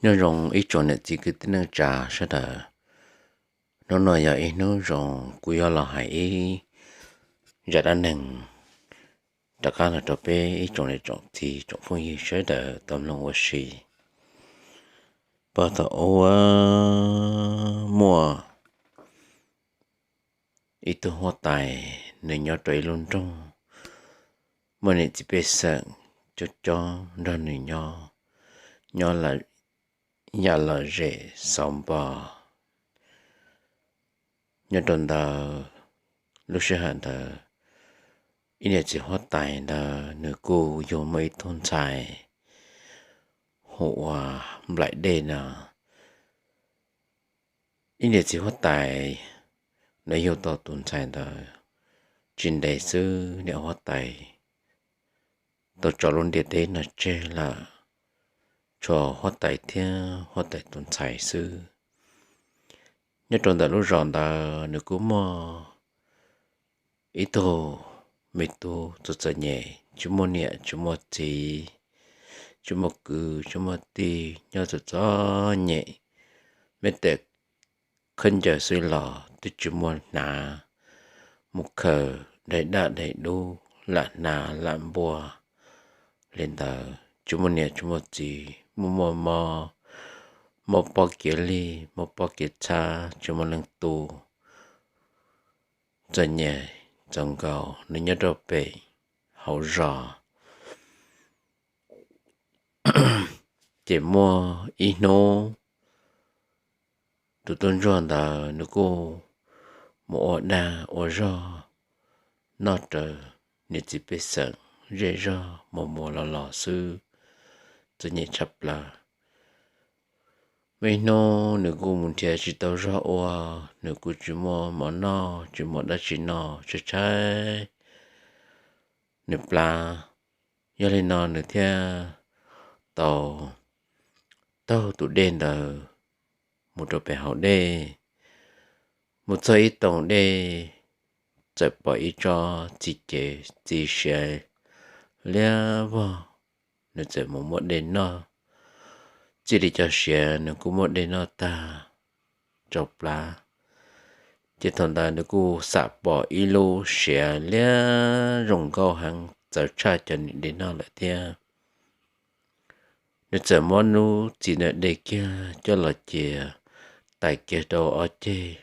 Nyob zoo ib tsoom niam txiv kwv tij neej tsa sawv daws, hnub no yog ib hnub zoo kuv yuav los hais ib zaj dab neeg rov qab los rau peb ib tsoom niam tsoom txiv tsoom phooj ywg sawv daws tau mloog ua si. Puag thaum ub muaj ib tug huab tais, nws nyob rau ib lub nroog, muaj niam txiv pej xeem coob coob nrog nws nyob, nyob yam lom zem xauv npo. Nyob rau ntawd, lub sij hawm ntawd, ib niam txiv huab tais ntawd nws kuj yug muaj ib tug ntxhais hu ua Nplaim Dej no. Ib niam txiv huab tais nws yug tau tus ntxhais ntawd tsis ntev xwb, niam huab tais tau tso lub ntiaj teb no tseg lawm, tshuav huab tais thiab huab tais tus ntxhais xwb. Nyob rau ntawm lub zos ntawd nws kuj muaj ib tug me tub txom txom nyem, tsis muaj niam tsis muaj txiv, tsis muaj kwv tsis muaj tij, nyob txom txom nyem, me tes khaub ncaws xwb los twb tsis muaj hnav, mus khaws daim daj daim dub lam hnav lam npua li ntawd, tsis muaj niam tsis muaj txiv, muaj muaj mob, mob pob kev lig mob pob kev txhab, tsis muaj leej tu, txom nyem txom nkaus, nws nyob rau pem hauv zos. Ces muaj ib hnub tus tub ntsuag ntawd nws kuj mus ua dag ua zog noj raws niam txiv pej xeem zej zog, mus mus los los xwb, txom nyem tshaj plaws. Muaj ib hnub nws kuj mus nrhiav tsis tau zog ua, nws kuj tsis muaj mov noj tsis muaj dab tsi noj, tshaib tshaib nws plab. Yog li no nws thiaj tau taug tus dej ntawd mus rau pem hauv dej. Mus txog ib too dej, txawm pom ib tsob txiv cev txiv siav liab vog, nws txawm mus muab dej noj. Txij li cov siav nws kuj muab dej noj tag rau plab, ces thaum ntawd nws kuj xam pom ib lub siav liab zoo nkauj heev txawv tshaj cov nws dej noj lawm thiab. Nws txawm muab lub txiv ntawd de kiag coj los cia tais kiag rau ob ceg,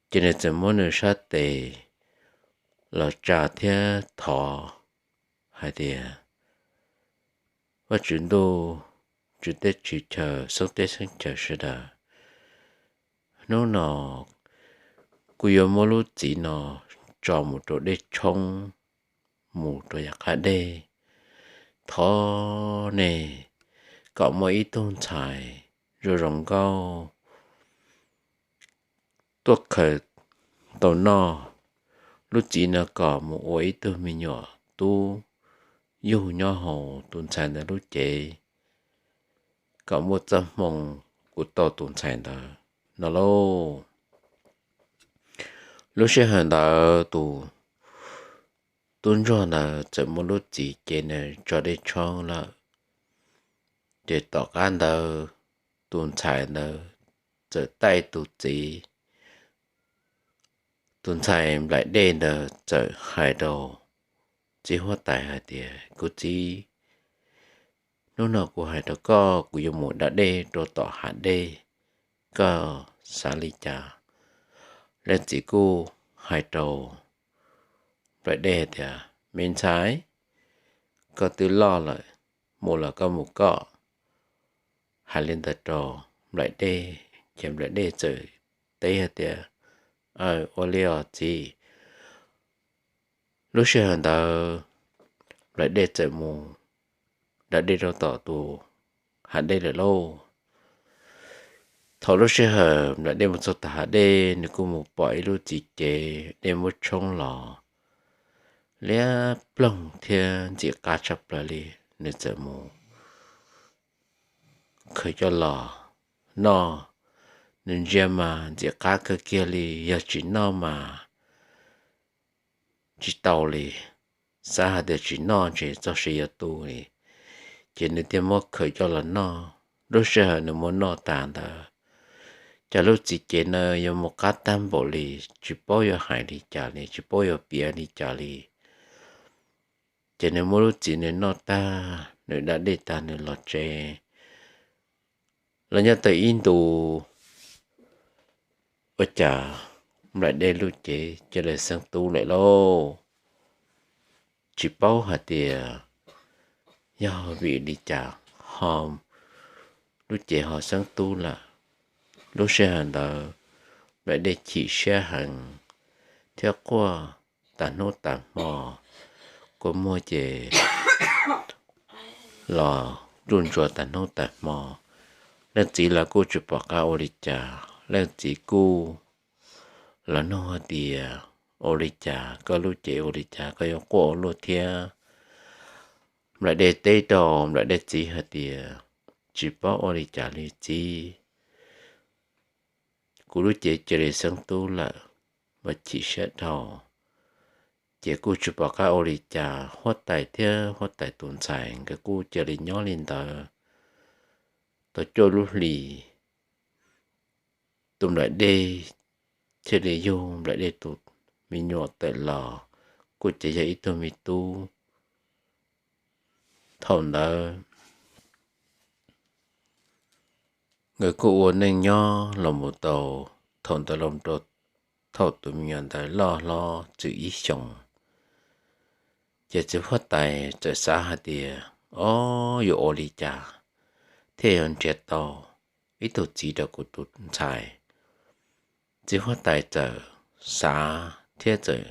ces nws txawm muab nws sab tes los tsa thiab thov hais tias, Vaj tswv ntuj, tswv teb tswv chaw, xeeb teb xeeb chaw sawv daws, hnub no kuv yuav muab lub txiv no tso mus rau dej tshoob, mus rau yav qab dej. Thov nej kom muaj ib tug ntxhais zoo zoo nkauj tuaj khaws tau noj. Lub txiv no kom mus ua ib tug me nyuam tub yug nyob hauv tus ntxhais ntawd lub cev, kom muaj txoj hmoo kuv tau tus ntxhais ntawd no lauj. Lub sij hawm ntawd tus tub ntsuag ntawd txawm muab lub txiv cev nws tso dej tshoob lawm. Ces tom qab ntawd tus ntxhais ntawd txawm taij tus txiv. Tus ntxhais nplaim dej ntawd txawm hais rau txiv huab tais hais tias, Kuv txiv, hnub no kuv hais rau koj, kuv yuav mus da dej rau tom hav dej, koj xav li cas? Leej txiv kuj hais rau nplaim dej hais tias, Me ntxhais, koj twb loj lawm, mus los koj mus koj. Hais li ntawd rau nplaim dej, ces nplaim dej txawm teb hais tias, Aw, ua li os txiv. Lub sij hawm ntawd nplaim dej txawm mus da dej rau tom tus hav dej lawm lauj. Thaum lub sij hawm nplaim dej mus txog tom hav dej, nws kuj mus pom ib lub txiv cev dej muab tshoob los liab ploog thiab ntxim qab tshaj plaws li. Nws txawm mus khaws coj los noj. Nws ntsia mas ntxim qab kawg kiag li, yog tsis noj mas tsis tau li. Xav hais tias tsis noj ntshe txoj sia yuav tu li, ces nws thiaj muab khaws coj los noj. lub sij hawm nws muab noj tas ntawd, cas lub txiv cev na yuav mus qab tag npaum li, tsis paub yuav hais li cas li, tsis paub yuav piav li cas li. Ces nws muab lub txiv nws noj tag, nws da dej tag nws los tsev. Los nyob tau ib ntus, ua cas Nplaim Dej lub cev cia li xeeb tub lawm lauj. Tsis paub hais tias yog vim li cas ho lub cev ho xeeb tub lawm. Lub sij hawm ntawd Nplaim Dej chim siab heev thiab quaj tas hnub tas hmo, kua muag ces los ruj ntsuag tas hnub tas hmo. Leej txiv los kuj tsis pom qab ua li cas, leej txiv kuj los nug hais tias, ua li cas koj lub cev ua li cas koj yuav quaj ua luaj thiab? Nplaim Dej teb rau Nplaim Dej txiv hais tias, tsis paub ua li cas li txiv, kuv lub cev cia li xeeb tub lawm, mas chim siab dhau. Ces kuj tsis pom qab ua li cas, huab tais thiab huab tais tus ntxhais nkawd kuj cia li nyob li ntawd tau cuaj lub hlis. Tus Nplaim Dej thiaj li yug Nplaim Dej tus me nyuam tawm los, kuj ces yog ib tug me tub. Thaum ntawd nkawd kuj ua neej nyob los mus tau, thaum ntawd los rau thaum tus me nyuam ntawd loj hlob txwm ib xyoos, ces txiv huab tais txawm xav hais tias, ob, yuav ua li cas thiaj yuav nrhiav tau ib tug txiv rau kuv tus ntxhais? Txiv huab tais txawm xav thiab txawm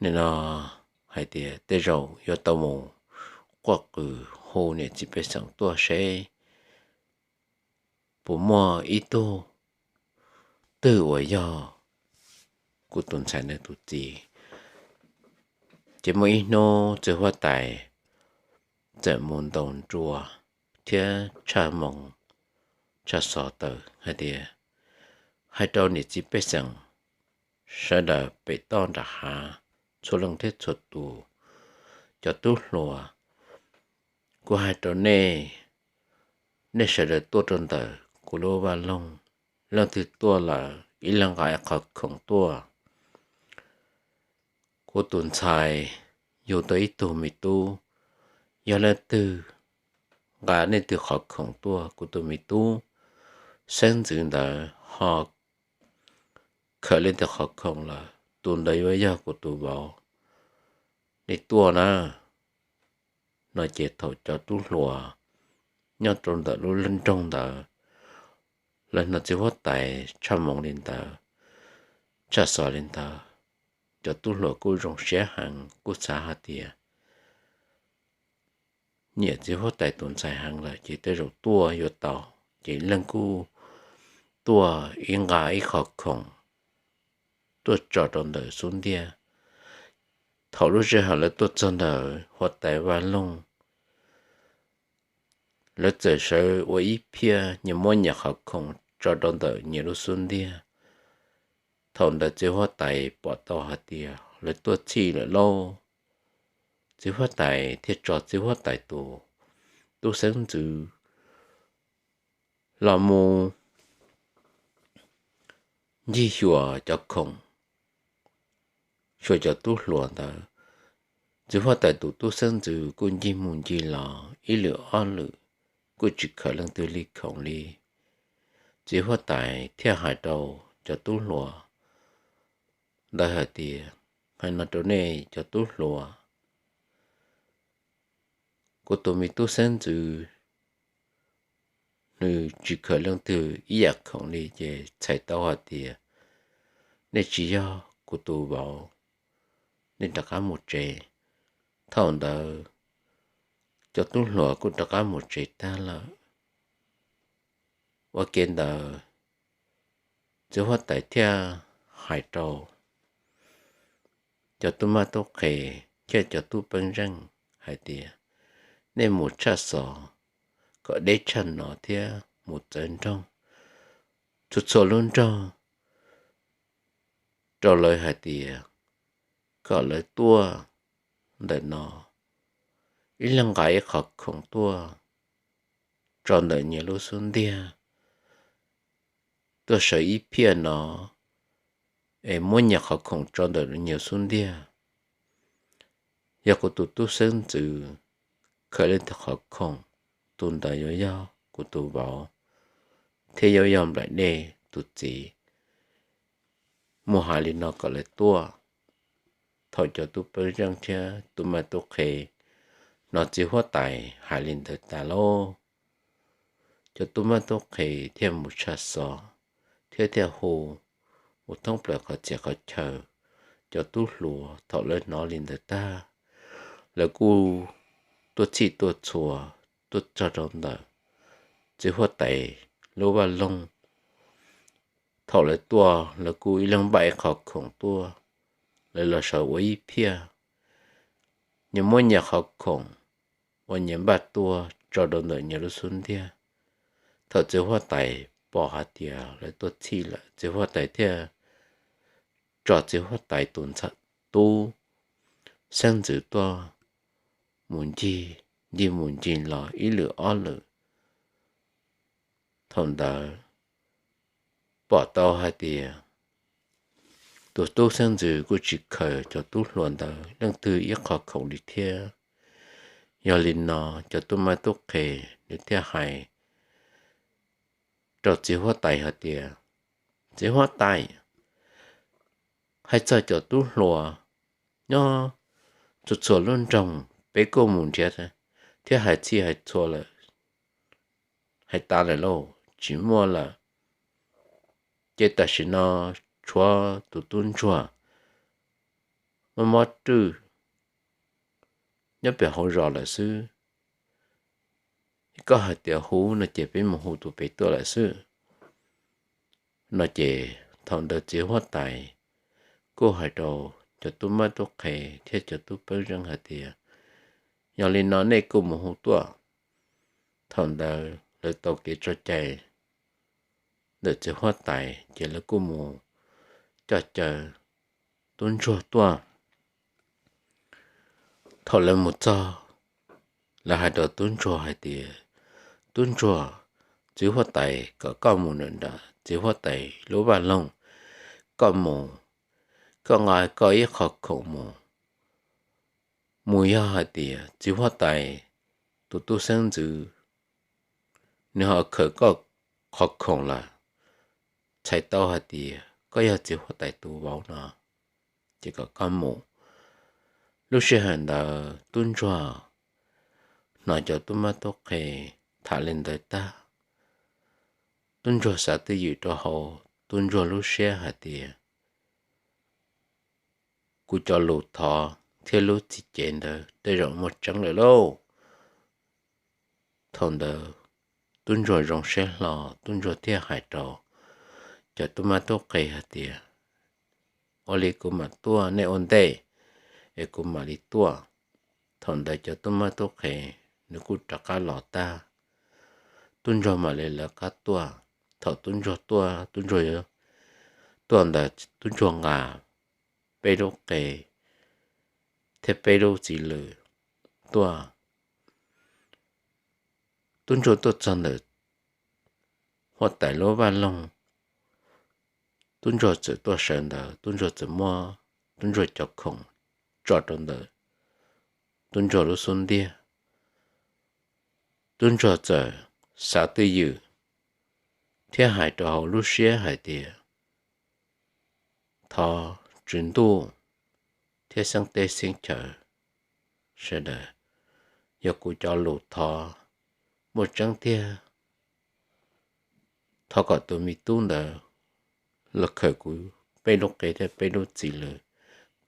nim no hais tias tej zaum yuav tau mus quaj qw hu niam txiv pej xeem tuaj seb puas muaj ib tug twg uas yog kuv tus ntxhais nws tus txiv. Ces muaj ib hnub txiv huab tais txawm mus ntaus nruas thiab tshaj moo tshaj xov tawm hais tias, hais rau niam txiv pej xeem sawv daws pem toj nram hav txhua leej thiab txhua tus, cov tub hluas, kuv hais rau nej, nej sawv daws tuaj rau ntawm kuv lub vaj loog, leej twg tuaj lawm ib leeg nqa ib qhov khoom tuaj. Kuv tus ntxhais yug tau ib tug me tub, yog leej twg nqa leej twg qhov khoom tuaj, kuv tus me tub xeeb ntxwv ntawd ho khawm leej twg qhov khoom lawm, tus ntawd yuav yog kuv tus vauv. Nej tuaj na. No ces thaum cov tub hluas nyob rau ntawm lub nroog ntawd, lawv hnov txiv huab tais tshaj moo li ntawd, tshaj xov li ntawd, cov tub hluas kuj zoo siab heev, kuj xav hais tias nyiam txiv huab tais tus ntxhais heev lawm ces tej zaum tuaj yuav tau. Ces leej kuj tuaj ib nqa ib qhov khoom tuaj tso rau ntawm xub ntiag. Thaum lub sij hawm lawv tuaj txog ntawm huab tais vaj loog, lawv txawm sawv ua ib phiab, nyias muab nyias qhov khoom tso rau ntawm nyias lub xub ntiag. Thaum ntawd txiv huab tais pom tau hais tias lawv tuaj txhij lawm lauj, txiv huab tais thiaj tso txiv huab tais tus tub xeeb ntxwv los mus ncig xyuas cov khoom, xyuas cov tub hluas ntawd. Txiv huab tais tus tub xeeb ntxwv kuj ncig mus ncig los ib lwm ob lwm, kuj tsis khawm leej twg li khoom li. Txiv huab tais thiaj hais rau cov tub hluas ntawd hais tias, hais no rau nej cov tub hluas, kuv tus me tub xeeb ntxwv nws tsis khawm leej twg ib yam khoom li, ces txhais tau hais tias nej tsis yog kuv tus vauv, nej rov qab mus tsev. Thaum ntawd cov tub hluas kuj rov qab mus tsev tag lawm. Ua ke ntawd, txiv huab tais thiaj hais rau cov tub mab tub qhe thiab cov tub peeb zeej hais tias, nej mus tshaj xov kom deb tshaj no thiab mus txawv nroog txhua txhua lub nroog rau lawv hais tias kom lawv tuaj ntawm no, ib leeg nqa ib qhov khoom tuaj, tso ntawm nyias lub xub ntiag, tuaj sawv ib phiaj no es muab nyias qhov khoom tso ntawm nyias xub ntiag. Yog kuv tus tub xeeb ntxwv khaws leej twg qhov khoom, tus ntawd yuav yog kuv tus vauv thiab yuav yog nplaim dej tus txiv. Mus hais li no kom lawv tuaj. Thaum cov tub peb zeej thiab tub mab tub qhe hnov txiv huab tais hais li ntawd tas lauj, cov tub mab tub qhe thiaj mus tshaj xov thiab thiaj hu mus thoob plaws qhov txhia qhov chaw. Cov tub hluas thaum lawv hnov li ntawd tag, lawv kuj tuaj txhij tuaj txhua tuaj txog rau ntawm txiv huab tais lub vaj loog. Thaum lawv tuaj lawv kuj ib leeg npaj ib qhov khoom tuaj, lawv los sawv ua ib phiaj, nyias muab nyias qhov khoom uas nyias npaj tuaj tso rau ntawm nyias lub xub ntiag. Thaum txiv huab tais pom hais tias lawv tuaj txhij lawm, txiv huab tais thiaj tso txiv huab tais tus ntxhais tub xeeb ntxwv tuaj mus ncig, ncig mus ncig los ib lwm ob lwm. Thaum ntawd pom tau hais tias tus tub xeeb ntxwv kuj tsis khaws cov tub hluas ntawd leej twg ib qho khoom li thiab. Yog li no cov tub mab tub qhe nws thiaj hais rau txiv huab tais hais tias, txiv huab tais, hais txog cov tub hluas nyob txhua txhua lub nroog peb kuj mus nrhiav thiab hais txhij hais txhua lawm, hais tas lawm lauj, tsis muaj lawm. Ces tam sim no tshuav tus tub ntsuag mob mob rwj nyob pem hauv zos lawm xwb. Koj hais tias hu no ces peb mus hu tus pem tuaj lawm xwb. No ces thaum ntawd txiv huab tais kuj hais rau cov tub mab tub qhe thiab cov tub peb zeej hais tias, yog li no nej kuj mus hu tuaj. Thaum ntawd lawv tau kev tso cai ntawm txiv huab tais ces lawv kuj mus coj caw tub ntsuag tuaj. Thaum lawv mus txog, lawv hais rau tub ntsuag hais tias, tub ntsuag, txiv huab tais kom koj mus nram txiv huab tais lub vaj loog, koj mus, koj nqa koj ib qho khoom mus. Mus yog hais tias txiv huab tais tus tub xeeb ntxwv nws ho khaws koj qhov khoom lawm, txhais tau hais tias koj yog txiv huab tais tus vauv no, ces kom koj mus. Lub sij hawm ntawd tub ntsuag hnov cov tub mab tub qhe tham li ntawd tag, tub ntsuag xav twj ywm rau hauv tub ntsuag lub siab hais tias, kuv cov lus thov thiab lub txim cev ntawd tej zaum muaj tseeb lawm lauj. Thaum ntawd tub ntsuag zoo siab hlo, tub ntsuag thiaj hais rau cov tub mab tub qhe hais tias, ua li kuv mam tuaj, nej ua ntej es kuv mam li tuaj. Thaum ntawd cov tub mab tub qhe nws kuj rov qab los tag, tub ntsuag mam li lawv qab tuaj. Thaum tub ntsuag tuaj, tub ntsuag yuav tuaj ntawd tub ntsuag nqa peb lub qe thiab peb lub txiv lws tuaj. Tub ntsuag tuaj txog ntawm huab tais lub vaj loog, tub ntsuag txawm tuaj sawv ntawd, tub ntsuag txawm muab tub ntsuag cov khoom tso rau ntawm tub ntsuag lub xub ntiag. Tub ntsuag txawm xav twj ywm thiab hais rau hauv lub siab hais tias, thov Tswv Ntuj thiab xeeb teb xeeb chaw sawv daws, yog kuv cov lus thov muaj tseeb tiag, thov kom tus me tub ntawd los khaws kuv peb lub qe thiab peb lub txiv lws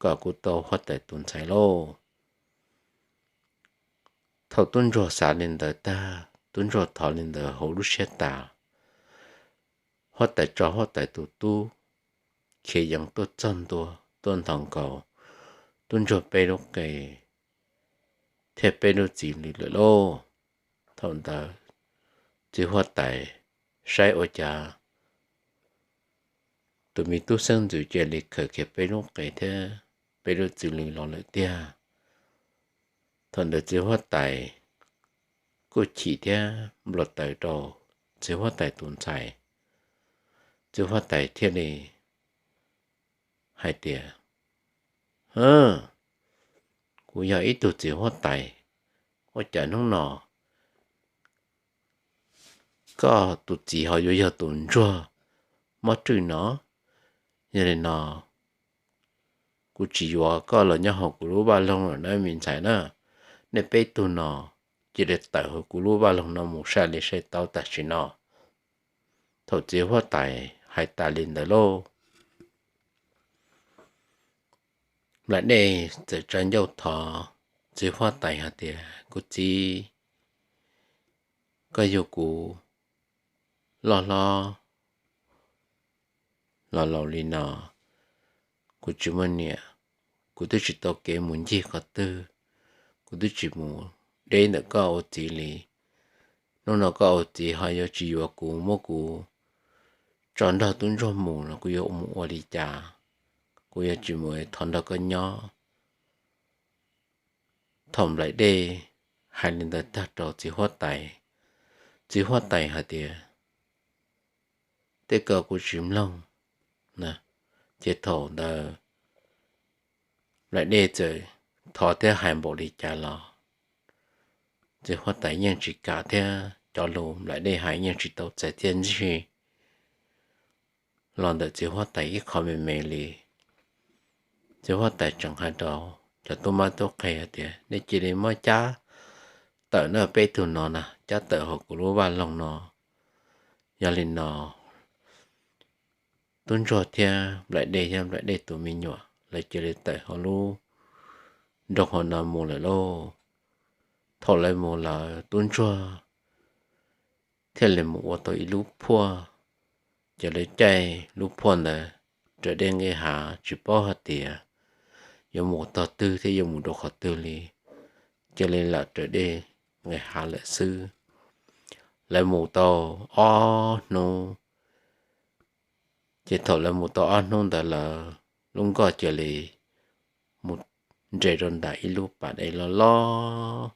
kom kuv tau huab tais tus ntxhais lauj. Thaum tub ntsuag xav li ntawd tag, tub ntsuag thov li ntawd hauv lub siab tas, huab tais tso huab tais tus tub khiav yees tuaj txog ntua tuaj nthos nkaus tub ntsuag peb lub qe thiab peb lub txiv lws lawm lauj. Thaum ntawd txiv huab tais saib ua cas tus me tub xeeb ntxwv cia li khaws kiag peb lub qe thiab peb lub txiv lws los lawm tiag. Thaum ntawd txiv huab tais kuj chim thiab npau taws rau txiv huab tais tus ntxhais. Txiv huab tais thiaj li hais tias, Kuv yog ib tug txiv huab tais, ua cas hnub no koj tus txiv ho yuav yog tus ntsuag mob rwj no? Yog li no, kuv tsis yuav koj los nyob hauv kuv lub vaj loog lawm na me ntxhais na. Nej peb tug no cia li tawm hauv kuv lub vaj loog no mus sai li sai tau tam sim no. Thaum txiv huab tais hais tas li ntawd lauj, Nplaim Dej txawm tsa ncauj thov txiv huab tais hais tias, Kuv txiv, koj yug kuv loj hlob los laus li no, kuv tsis muaj niam, kuv twb tsis tau kev mus ncig qhov twg, kuv twb tsis mus deb ntawm koj ua txiv li. Hnub no koj ua txiv ho yuav tsis yuav kuv, muab kuv tso nrog tub ntsuag mus los kuv yuav mus ua li cas? Kuv yuav tsis mus thov nrog koj nyob. Thaum Nplaim Dej hais li ntawd tag rau txiv huab tais, txiv huab tais hais tias, Tej ko kuv tsis mloog. Ces thaum ntawd Nplaim Dej txawm thov thiab hais npaum li cas los txiv huab tais yeej tsis kam thiab cov lus Nplaim Dej hais yeej tsis tau txais txiaj ntsig los ntawm txiv huab tais ib qho me me li. Txiv huab tais tseem hais rau cov tub mab tub qhe hais tias, Nej cia li muab cab tawm na, peb tug no na, cab tawm hauv kuv lub vaj loog no. Yog li no, tub ntsuag thiab Nplaim Dej thiab Nplaim Dej tus me nyuam lawv cia li tawm hauv lub nroog hauv no mus lawm lauj. Thaum lawv mus lawm tub ntsuag thiaj li mus ua tau ib lub phuaj, ces lawv caij lub phuaj ntawd raws dej nqis hav tsis paub hais tias yuav mus tog twg thiab yuav mus rau qhov twg li, cia li lam raws dej nqis hav lawm xwb. Lawv mus tau ob hnub, ces thaum lawv mus tau ob hnub ntawd lawv lub nkoj cia li mus nres rau ntawm ib lub pas dej loj loj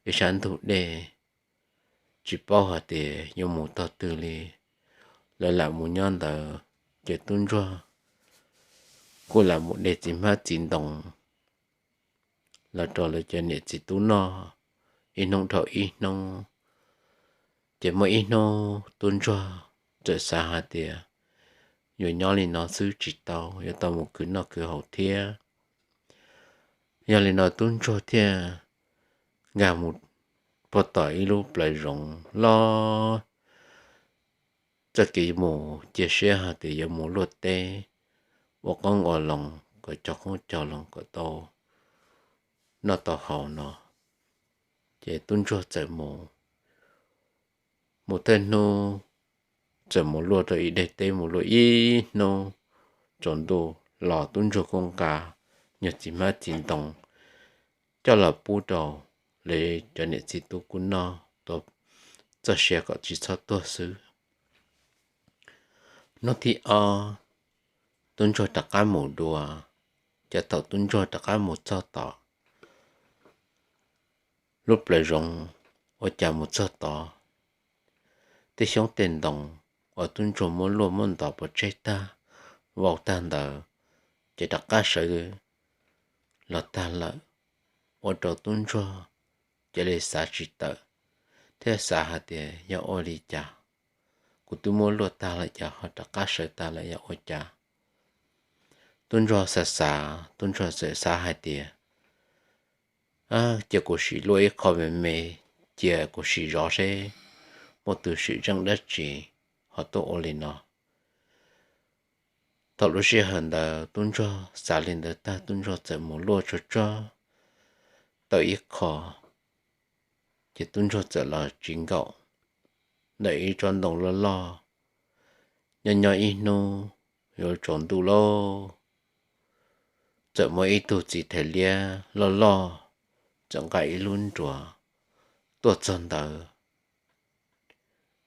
ib sab ntug dej, tsis paub hais tias yuav mus tog twg li. Lawv lam mus nyob ntawd ces tub ntsuag kuj lam mus de txiv hmab txiv ntoo los rau lawv cov niam txiv tub noj ib hnub dhau ib hnub. Ces muaj ib hnub tub ntsuag txawm xav hais tias yuav nyob li no xwb tsis tau, yuav tau mus khwv noj khwv haus thiab. Yog li no tub ntsuag thiaj nkag mus puag tom ib lub plawv zoov loj, txoj kev mus cia siab hais tias yuav mus luaj teb, ua qoob ua loo kom cog qoob cog loo kom tau noj tau haus no. Ces tub ntsuag txawm mus, mus tej hnub txawm mus luaj rau ib daim teb, mus luaj ib hnub tsaus ntuj los tub ntsuag kuj nqa nyuag txiv hmab txiv ntoo coj los pub rau lawv cov niam txiv tub kuj noj tau txoj sia kom tsis txhob tuag xwb. Hnub thib ob, tub ntsuag rov qab mus dua, ces thaum tub ntsuag rov qab mus txog tom lub plawv zoov, ua cas mus txog tod, tej xyoob tej ntoo uas tub ntsuag muab luaj muab ntov pov tseg tag, vau tag ntawd, ces rov qab sawv los tag lawm, ua rau tub ntsuag cia li xav tsis tawm, thiab xav hais tias yog ua li cas, kuv twb muab luaj tag lawm cas ho rov qab sawv tag lawm yog ua cas. Tub ntsuag xav xav, tub ntsuag txawm xav hais tias, Cia kuv sim luaj ib qho me me, cia kuv sim zov seb muaj tus sim zeej dab tsi ho tuaj ua li no. Thaum lub sij hawm ntawd tub ntsuag xav li ntawd tag, tub ntsuag txawm mus luaj tsuag tsuag tau ib qho, ces tub ntsuag txawm los tsis nkaum ntawm ib tsob ntoo loj loj. Nyob nyob ib hnub yuav tsaus ntuj lauj, txawm muaj ib tug txiv thais liab loj loj txawm nqa ib lub nruas tuaj txog ntawd.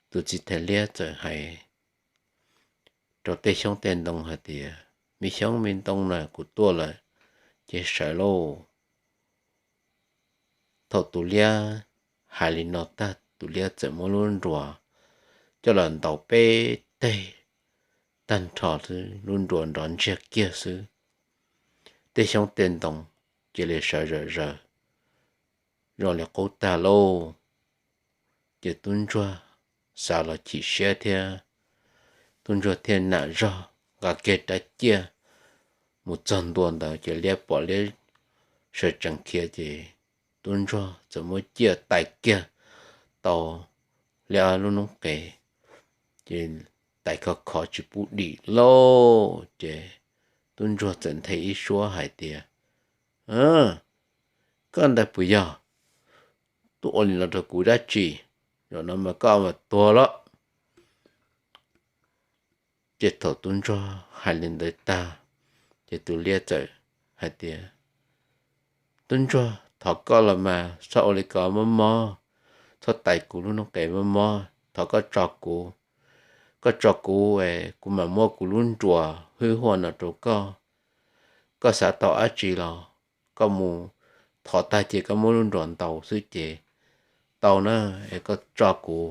Tus txiv thais liab txawm hais rau tej xyoob tej ntoo hais tias, Me xyoob me ntoo na, kuv tuaj lawm, ces sawv lauj. Thaum tus liab hais li no tag tus liab txawm muab lub nruas coj los ntaus peb teg tag nrho xwb, lub nruas nrov ntsiag kiag xwb. Tej xyoob tej ntoo cia li sawv zawm zaws zoo li qub tag lauj. Ces tub ntsuag xav los chim siab thiab, tub ntsuag thiaj nam zog nqa kiag rab ciaj mus txog ntua ntawd ces liab pom liab sawv tsees khiav ces tub ntsuag txawm muab ciaj tais kiag tau liab lub noob qes, ces tais khov khov tsis pub dim lauj. Ces tub ntsuag txawm nthe ib suab hais tias, Koj ntawd puas yog? Tuaj ua li no rau kuv dab tsi? Zaum no mas koj mas tuag lawm. Ces thaum tub ntsuag hais li ntawd tag, ces tus liab txawm hais tias, Tub ntsuag, thov koj los mas txhob ua li ko mob mob, txhob tais kuv lub noob qes mob mob, thov koj tso kuv, koj tso kuv es kuv mam muab kuv lub nruas hwj huaj no rau koj. Koj xav tau dab tsi los koj mus thov tag ces koj muab lub nruas ntaus xwb ces tau na, es koj tso kuv.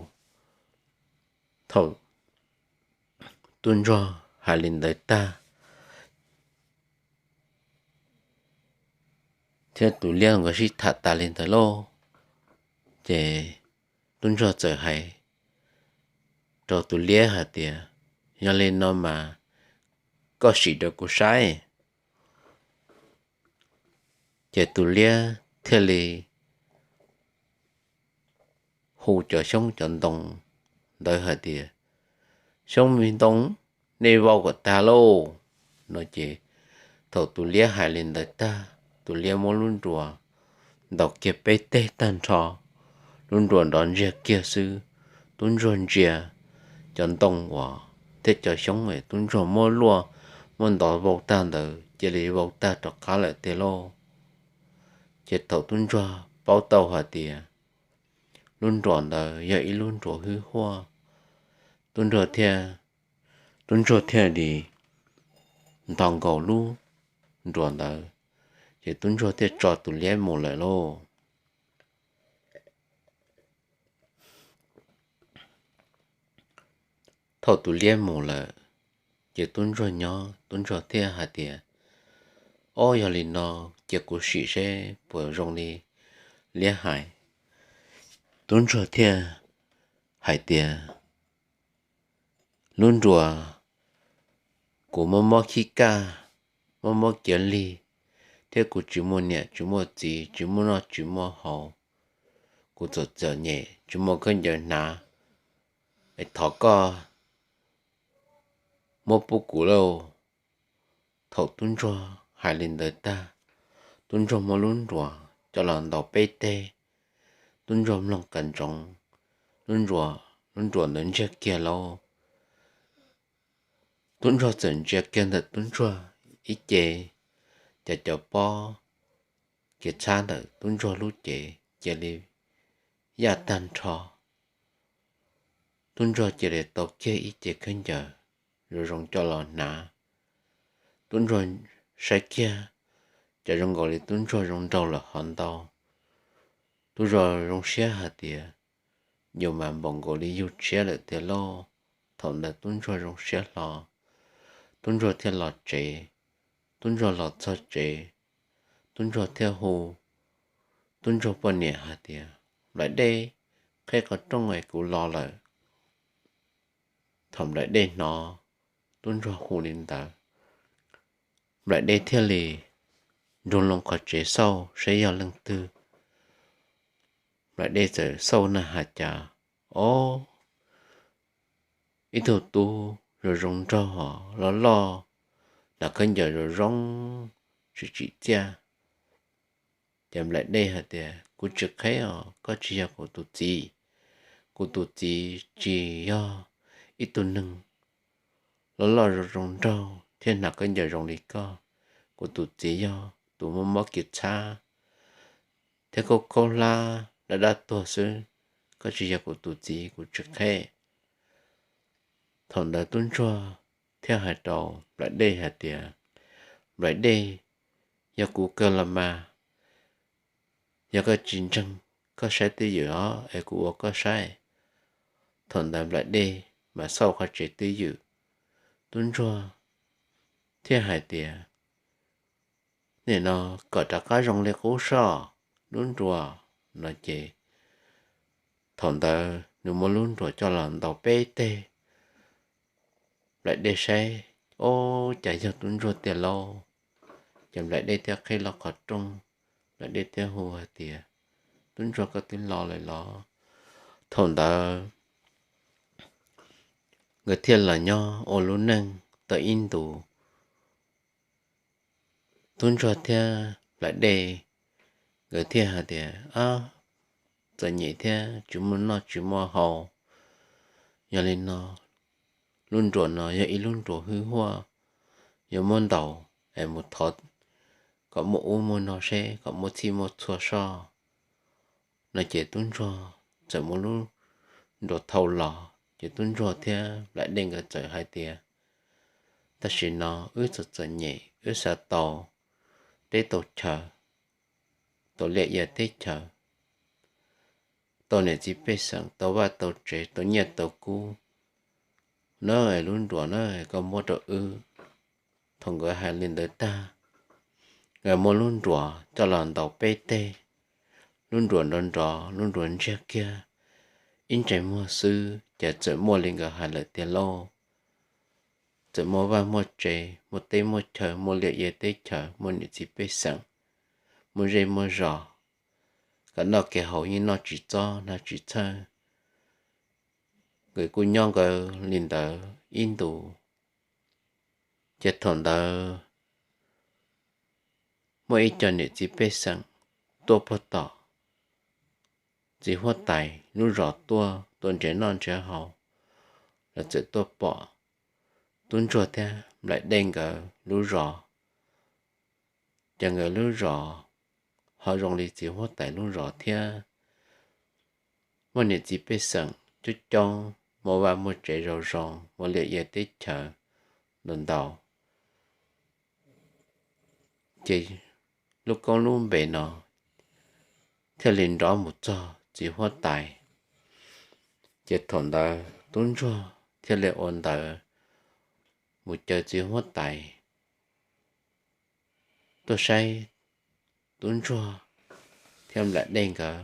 Thaum tub ntsuag hais li ntawd tag, thiab tus liab nkawd sib tham tas li ntawd lauj, ces tub ntsuag txawm hais rau tus liab hais tias, Yog li no mas koj sim rau kuv saib. Ces tus liab thiaj li hu cov xyoob cov ntoo ntawd hais tias, Xyoob me ntoo, nej vau kom tag lauj. No ces thaum tus liab hais li ntawd tag, tus liab muab lub nruas ntaus kiag peb teg tag nrho, lub nruas nrov ntsiag kiag xwb. Tub ntsuag ntsia cov ntoo uas thiab cov xyoob es tub ntsuag muab luaj muab ntov vau tag ntawd cia li vau tag rov qab lawm tiag lauj. Ces thaum tub ntsuag paub tau hais tias lub nruas ntawd yog ib lub nruas hwj huaj, tub ntsuag thiaj, tub ntsuag thiaj li nto nkaus lub nruas ntawd, ces tub ntsuag thiaj tso tus liab mus lawm lauj. Thaum tus liab mus lawm, ces tub ntsuag nyob, tub ntsuag thiaj hais tias, Ob, yog li no cia kuv sim seb puas zoo li liab hais. Tub ntsuag thiaj hais tias, Lub nruas kuv mob mob khib kaj, mob mob kiav lig, thiab kuv tsis muaj niam tsis muaj txiv, tsis muaj noj tsis muaj haus, kuv txom txom nyem tsis muaj khaub ncaws hnav, es thov koj muab pub kuv lauj. Thaum tub ntsuag hais li ntawd tag, tub ntsuag muab lub nruas coj los ntaus peb teg, tub ntsuag mloog qas ntsoov, lub nruas, lub nruas ntawd ntsiag kiag lauj. Tub ntsuag txawm ntsia kiag ntawm tub ntsuag ib ce, ces cov pob kev txhab ntawm tub ntsuag lub cev cia li yaj tag nrho. Tub ntsuag cia li tau kiag ib ce khaub ncaws zoo zoo coj los hnav. Tub ntsuag saib kiag, cas zoo nkaus li tub ntsuag zoo nraug lawm hov ntau. Tub ntsuag zoo siab hais tias, Yus mas npaum nkaus li yug tshiab lawm tiag lauj. Thaum ntawd tub ntsuag zoo siab hlo, tub ntsuag thiaj los tsev. Tub ntsuag los txog tsev, tub ntsuag thiaj hu tub ntsuag poj niam hais tias, Nplaim Dej, qheb qhov rooj es kuv los lawm. Thaum Nplaim Dej hnov tub ntsuag hu li ntawd, Nplaim Dej thiaj li nrug loo qhov tsev xauj saib yog leej twg. Nplaim Dej txawm xauj na has cas, ob, ib tug tub zoo zoo nraug hos loj loj, hnav khaub ncaws zoo zoo, tsis tsim txiaj. Ces Nplaim Dej hais tias, Kuv tsis qheb os, koj tsis yog kuv tus txiv. Kuv tus txiv tsis yog ib tug neeg loj loj zoo zoo nraug thiab hnav khaub ncaws zoo li koj. Kuv tus txiv yog tus mob mob kev txhab thiab khaub khaub hlab dab dab tuag xwb. Koj tsis yog kuv tus txiv, kuv tsis qheb. Thaum ntawd tub ntsuag thiaj hais rau Nplaim Dej hais tias, Nplaim Dej, yog kuv kawg los mas, yog koj tsis ntseeg koj saib twj ywm os, es kuv ua koj saib. Thaum ntawd Nplaim Dej mas xauj qhov tsev twj ywm, tub ntsuag thiaj hais tias, Nim no kom rov qab zoo li qub soj, lub nruas. No ces thaum ntawd nws muab lub nruas coj los ntaus peb teg. Nplaim Dej saib, Ob, cas yog tub ntsuag tiag lauj? Ces Nplaim Dej thiaj qhib los qhov rooj, Nplaim Dej thiaj hu hais tias, Tub ntsuag, koj twb los lawm los? Thaum ntawd nkawd thiaj los nyob ua lub neej tau ib ntus. Tub ntsuag thiab Nplaim Dej nkawd thiaj hais tias, Ab, txom nyem thiab tsis muaj noj tsis muaj haus. Yog li no, lub nruas no yog ib lub nruas hwj huaj, yuav muab ntaus es mus thov kom muaj ub muaj no seb kom muaj txhij muaj txhua soj. No ces tub ntsuag txawm muab lub nruas thau los, ces tub ntsuag thiab Nplaim Dej nkawd txawm hais tias, Tam sim no wb txom txom nyem, wb xav tau teb tau chaw, tau liaj ia teb chaws, tau niam txiv pej xeem, tau vaj tau tsev, tau nyiaj tau kub na, es lub nruas na, koj muab rau wb. Thaum nkawd hais li ntawd tag, nkawd muab lub nruas coj los ntaus peb teg. Lub nruas nrov nrov, lub nruas ntsiag kiag, ib ntsais muag xwb ces txawm muaj li nkawd hais lawm tiag lauj. Txawm muaj vaj muaj tsev, muaj teb muaj chaw, muaj liaj ia teb chaws, muaj niam txiv pej xeem, muaj zej muaj zos, kom noj kev haus yeej noj tsis txob hnav tsis txhawj. Nkawd kuj nyob nkawd li ntawd ib ntus. Ces thaum ntawd muaj ib co niam txiv pej xeem tuaj puag tom txiv huab tais lub zos tuaj, tuaj nrhiav noj nrhiav haus, lawv txawm tuaj pom tub ntsuag thiab Nplaim Dej nkawd lub zos. Ces nkawd lub zos ho zoo li txiv huab tais lub zos thiab, muaj niam txiv pej xeem coob coob, muaj vaj muaj tsev zoo zoo, muaj liaj ia teb chaws ntau ntau. Ces lub koob lub npe no thiaj li nrov mus txog txiv huab tais. Ces thaum ntawd tub ntsuag thiaj li ua ntawv mus caw txiv huab tais tuaj saib tub ntsuag thiab Nplaim Dej nkawd.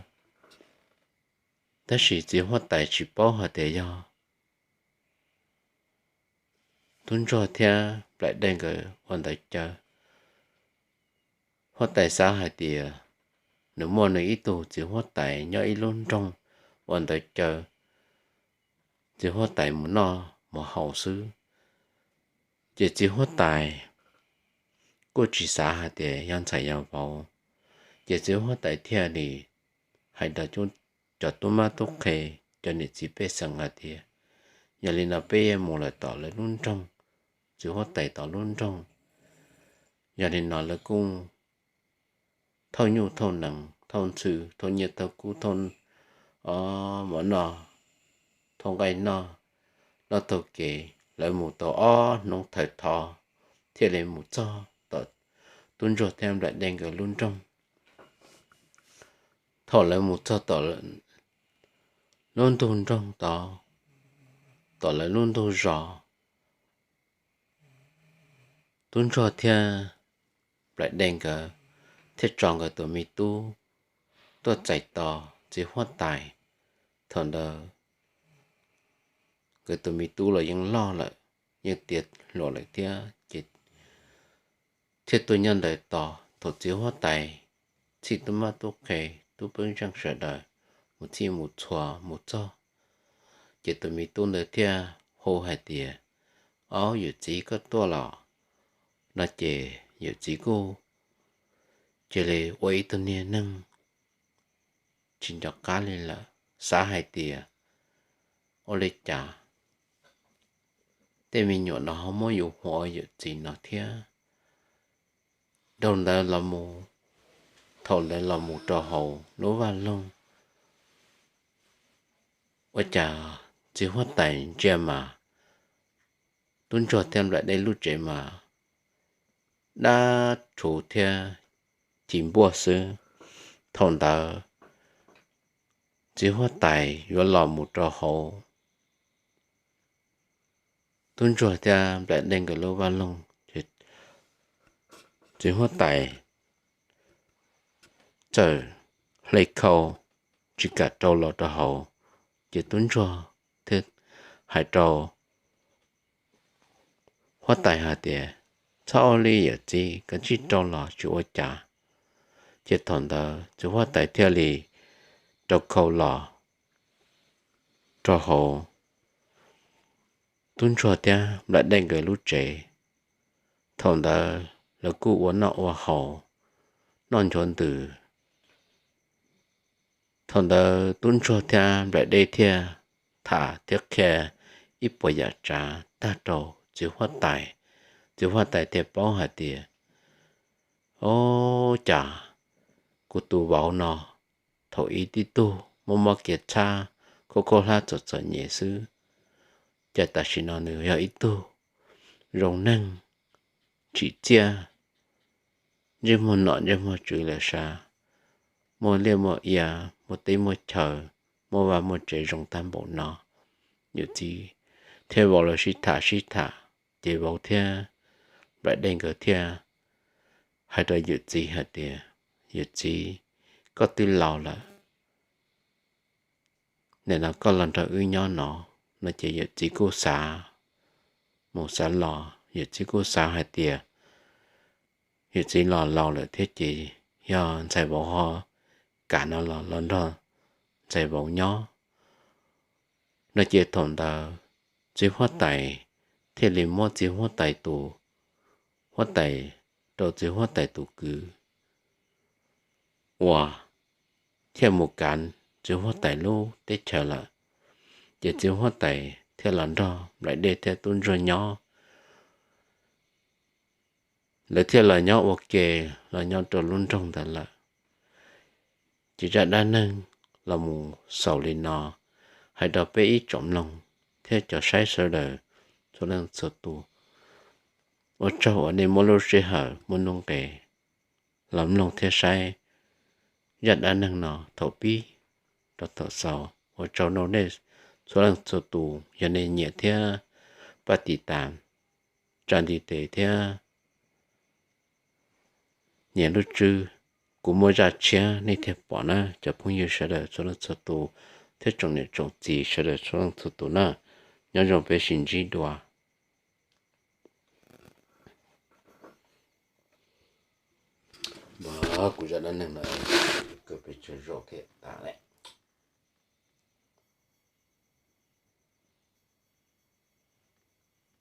Tab sis txiv huab tais tsis paub hais tias yog tub ntsuag thiab Nplaim Dej nkawd ua ntawv caw. Huab tais xav hais tias nws muaj nws ib tug txiv huab tais nyob ib lub nroog ua ntawv caw txiv huab tais mus noj mus haus xwb. Ces txiv huab tais kuj tsis xav hais tias yog ntxhais yog vauv, ces txiv huab tais thiaj li hais rau cov tub mab tub qhe, cov niam txiv pej xeem hais tias, yog li no peb mus lawm tom lawv lub nroog, txiv huab tais tom lub nroog. Yog li no lawv kuj thauj nyuj thauj nees thauj ntxhw thauj nyiaj thauj kub thauj mov noj, thauj nqaij noj, noj taug kev lawv mus tau ob hnub thawm thov thiaj li mus txog tom tub ntsuag thiab Nplaim Dej nkawd lub nroog. Thaum lawv mus txog tom lub ntug nroog tod, tom lawv lub ntug zos, tub ntsuag thiab Nplaim Dej nkawd thiaj tso nkawd tus me tub tuaj txais tos txiv huab tais. Thaum ntawd nkawd tus me tub los yeej loj lawm, yeej tiav hluas lawm thiab, ces thiaj tuaj nyob ntawd tos. Thaum txiv huab tais txhij tub mab tub qhe, tub peb zeej sawv daws mus txhij mus txhua mus txog, ces tus me tub ntawd thiaj hu hais tias, Ob, yawm txiv koj tuaj los? No ces yawm txiv kuj cia li ua ib tug niag neeg tsis nco qab li lawm, xav hais tias, Ua li cas tej me nyuam no ho muab yus hu ua yawm txiv no thiab? Dhau ntawd los mus, thaum ntawd los mus rau hauv lub vaj loog, ua cas txiv huab tais ntsia mas tub ntsuag thiab Nplaim Dej lub tsev mas dab tshuv thiab ci npuaj xwb. Thaum ntawd txiv huab tais yuav los mus rau hauv tub ntsuag thiab nplaim dej nkawd lub vaj loog, ces txiv huab tais txawm hle khau tsis kam rau los rau hauv. Ces tub ntsuag thiaj hais rau huab tais hais tias, txhob ua li yawm txiv, koj tsis rau los tsis ua cas. Ces thaum ntawd txiv huab tais thiaj li rau khau los rau hauv tub ntsuag thiab nplaim dej nkawd lub tsev. Thaum ntawd lawv kuj ua noj ua haus, noj nchuav ntws. Thaum ntawd tub ntsuag thiab nplaim dej thiaj tham thiab qhia ib puas yam tsav tag rau txiv huab tais. Txiv huab tais thiaj paub hais tias, o, cas kuv tus vauv no thaum ub tib tug mob mob kev txhab, khaub khaub hlab txom txom nyem xwb, cas tam sim no nws yog ib tug zoo neeg, tsim txiaj, ntsej muag nom ntsej muag tswv lawm sav, muaj liaj muaj ia, muaj teb muaj chaw, muaj vaj muaj tsev zoo tag npaum no. Yawm txiv thiab vauv lawv sib tham sib tham, ces vauv thiab nplaim dej nkawd thiaj hais rau yawm txiv hais tias, yawm txiv, koj twb laus lawm, nim no koj los nrog wb nyob no. No ces yawm txiv kuj xav mus xav los, yawm txiv kuj xav hais tias yawm txiv los laus lawm thiab ces yog ntxhais vauv ho kam no los los nrog ntxhais vauv nyob. No ces thaum ntawd txiv huab tais thiaj li muab txiv huab tais tus, huab tais, rau txiv huab tais tus kwv uas thiaj mus kav txiv huab tais lub teb chaws lawm. Ces txiv huab tais thiaj los nrog nplaim dej thiab tub ntsuag nyob. Lawv thiaj los nyob ua ke, los nyob rau lub nroog ntawd lawm. Ces zaj dab neeg los mus xaus li no, hais rau peb ib tsoom mloog thiab cov saib sawv daws txhua leej txhua tus. Ua tsaug uas nej muab lub sij hawm muaj nuj nqis los mloog thiab saib zaj dab neeg no thaum pib rau thaum xaus. Ua tsaug rau nej txhua leej txhua tus, yog nej nyiam thiab pab tiv tas, tsa ntiv tes thiab nias lub tswb, kuv muaj zaj tshiab nej thiaj pom na cov phooj ywg sawv daws txhua leej txhua tus thiab tsoom niam tsoom txiv sawv daws txhua leej txhua tus na. Nyob zoo, peb sib ntsib dua. Kuv zaj dab neeg no peb tsaug zog thiab tas lawm.